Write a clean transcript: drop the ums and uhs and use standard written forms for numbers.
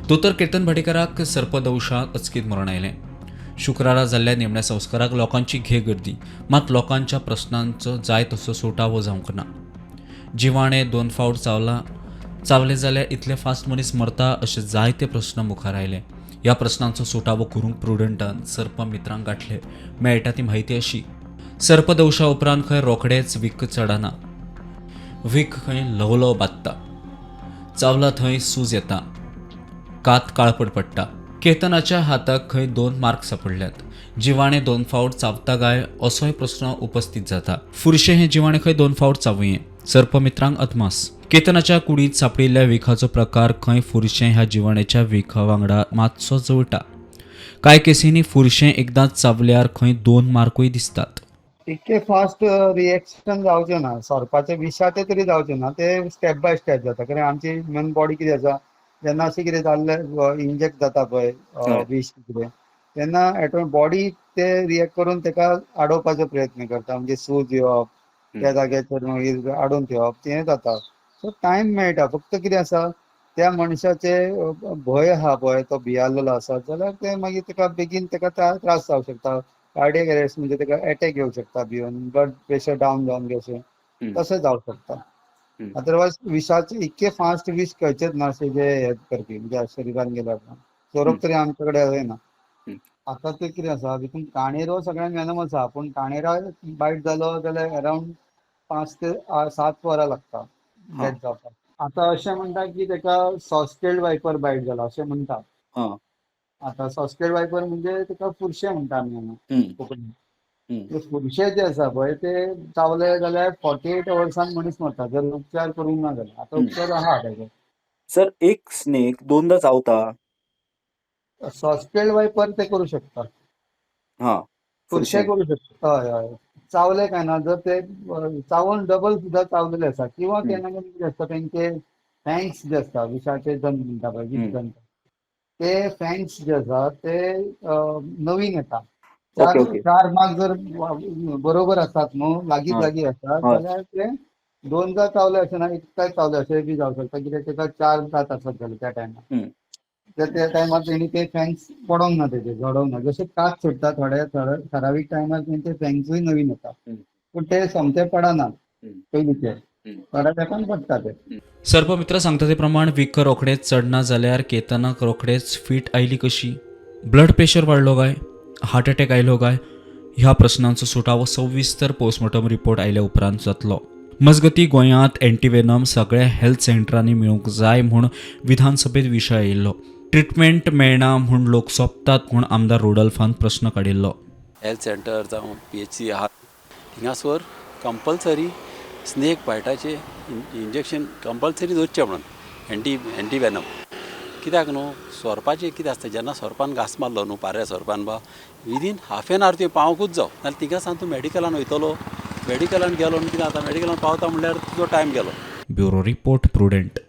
दोतोर केतन भाटीकाराक सर्पदंशाक अचकीत मरण आयलें. शुक्रारा जाल्ल्या निमण्या संस्काराक लोकांची घे गर्दी, मात लोकांच्या प्रस्नांचो जाय तसो सुटावो जावंक ना. जिवाणें दोन फावट चावला चावलें जाल्यार इतले फास्ट मनीस मरता अशे जायते प्रस्न मुखार आयले. ह्या प्रस्नांचो सुटावो करूंक प्रुडंटान सर्पमित्रांक गांठले. मेळटा ती म्हायती अशी, सर्पदंशा उपरांत खंय रोखडेंच विख चडना. विख खंय ल्हव ल्हव बादता. चावला थंय सूज येता, कात काळपट पडटा. केतनाच्या हाताक खंय दोन मार्क सापडल्यात. जिवाणें दोन फावट चावता काय असोय प्रस्न उपस्थित जाता. फुरशें हें जिवाणें खंय दोन फावट चावुये, सर्पमित्रांक अदमास. केतनाच्या कुडींत सांपडिल्ल्या विखाचो प्रकार खंय फुरशें ह्या जिवाण्याच्या विखा वांगडा मातसो जुळटा. कांय केसींनी फुरशें एकदांच चावल्यार खंय दोन मार्कूय दिसतात. इतके फास्ट रिएक्शन जावचें ना, सोरपाच्या विशाचें तरी जावचें ना, ते स्टेप बाय स्टेप जाता. कारण आमची ह्युमन बॉडी कितें आसा, जेन्ना अशें कितें जाल्लें इंजेक्ट जाता पळय विश कितें, तेन्ना एटो बॉडी ते रिएक्ट करून ताका आडोवपाचो प्रयत्न करता. म्हणजे सूज येवप त्या जाग्याचेर, मागीर आडोवन ठेवप, तें जाता. सो टायम मेळटा. फक्त कितें आसा, त्या मनशाचे भंय आहा पळय, तो भियालेलो आसा जाल्यार ते मागीर ताका बेगीन ताका त्रास जावंक शकता. कार्डियक अरेस्ट म्हणजे ताका एटॅक येवं शकता, भिवन ब्लड प्रेशर डावन जावन बी अशें तशें जावंक शकता. अदरवायज विशाचे इतके फास्ट विश खंयचेच ना अशें जे हे करपी, म्हणजे शरिरान गेल्या उपरांत सोरोप तरी आमचे कडेन ना. आतां तें कितें आसा, भितून काणेरो सगळ्यांक वेनम आसा, पूण काणेरा बायट जालो जाल्यार अरावंड 5 ते 7 वरां लागता डेथ जावपाक. आतां अशें म्हणटा की ताका सॉस्टेल वायपर बायट जाला अशें म्हणटा. आतां सॉस्टेल वायपर म्हणजे ताका फुरशें म्हणटा आमी हांगा कोंकणीन. ते फुरशे जे आसा पळय, ते चावले जाल्यार 48 अवर्सान मनीस मरता जर उपचार करूंक ना जाल्यार. आतां उपचार आहा ताचेर. सर, एक स्नेक दोनदा चावता? सॉस्टेल वायपर ते करूं शकता. फुरशे फुरशें करूं शकता. हय हय, चावले काय ना, जर ते चावून डबल सुद्दां चावलेले आसा किंवा केन्ना केन्ना कितें आसता, तेंचे फँग्स जे आसता, विशाचे दंत म्हणटा पळय, विष दंत, ते फँग्स जे आसा ते नवीन येता. चार चार मार्क जर बरोबर आसात न्हू, लागींच लागीं आसात जाल्यार ते दोनदा चावले अशें ना, एकदां चावले अशें बी जावंक शकता. कित्याक ताका चार दांत आसत जाल्यार त्या टायमार, त्या टायमार तेणी ते फँग्स पडोंक ना, तेजे झडोंक ना. जशे कात सोडटा थोडे थोडे ठरावीक टायमार तेंचे फँग्सूय नवीन येता, पूण ते सोमते पडनात पयलींचे, थोड्या तेंपान पडटा ते. सर्पमित्र सांगता ते प्रमाण विख रोखडेंच चडना जाल्यार केतनाक रोखडेच फीट आयली कशी? ब्लड प्रेशर वाडलो काय? हार्ट अटॅक आयलो काय? ह्या प्रस्नांचो सुटावो सविस्तर पोस्टमॉर्टम रिपोर्ट आयल्या उपरांत जातलो. मजगतीं, गोंयांत अँटीवेनम सगळ्या हेल्थ सेंटरांनी मेळूंक जाय म्हूण विधानसभेत विशय आयिल्लो. ट्रिटमेंट मेळना म्हूण लोक सोंपतात म्हूण आमदार रुडोल्फान प्रस्न काडिल्लो. हेल्थ सेंटर जावं पीएचसी आहा, थिंगासर कंपल्सरी स्नेक बायटाचे इंजेक्शन कंपल्सरी दवरचें म्हणून एंटी वेनम. कित्याक न्हू, सोरपाचें कितें आसता, जेन्ना सोरपान घांस मारलो न्हू, पाऱ्या सोरपान बा, विदीन हाफ एन our तुवें पावंकूच जाव, नाल्यार थिंगासान तूं मेडिकलान वयतलो, मेडिकलान गेलो न्हू, कितें जाता, मेडिकलान पावता म्हणल्यार तुजो टायम गेलो. Bureau report, Prudent.